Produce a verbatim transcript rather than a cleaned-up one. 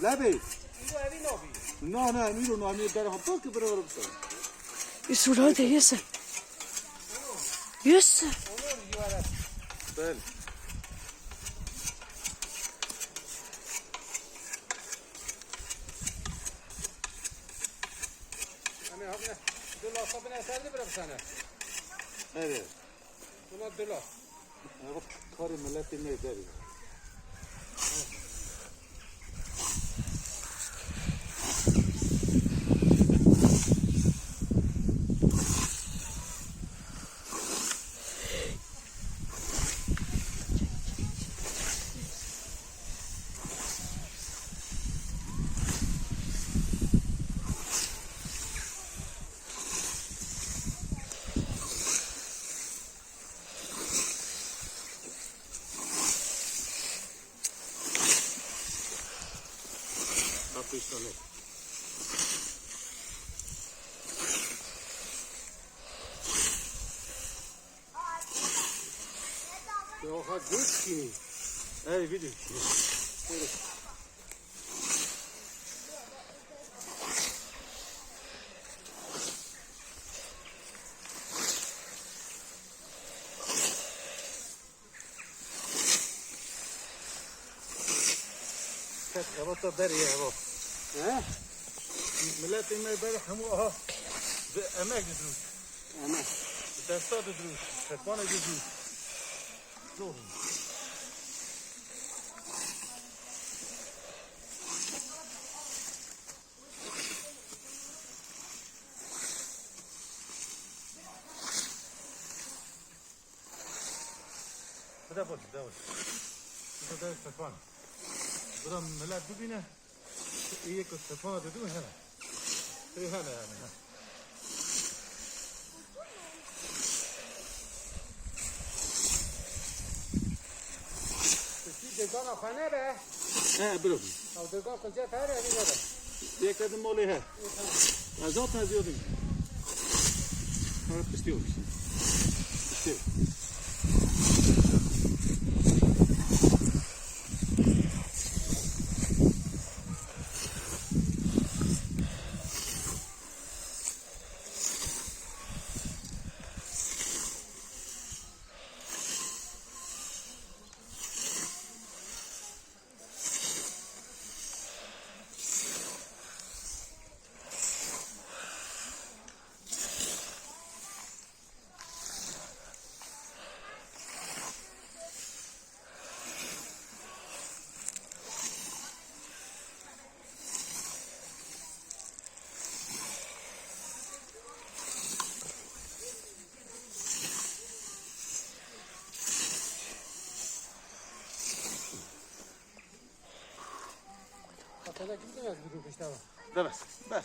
Lebê. Îro evî nabî. Na, na, em îro nabî, em ê bere xwe pir ki bire were bisere. Îsûra de yese. Yese. Belê. Em ê habine, du lasa bine ser de bire bisene. Evet. Buna du las. Ev karê miletê me derê. Kapıştane. Ya ha, göz ki. Ey, video. Kes eva te berê ye, eva. He? Miletê me berê hemû aha. Bi emek didirûş. Emek. Bi desta didirûş. Çekvanê didirûş. Zor. Bide xwe, bide xwe. Bide xwe, Stefan. Bide milet bibîne. Ê yek Stefan didû hene. Ê hene, hene, hene. Piştî degana xwe nebe. He, biro. Ew degan xwe cef here, evî nebe. Yek de molê he. Ez zaten ez yodim. Ara piştî yok işte. İşte. Bas, bas.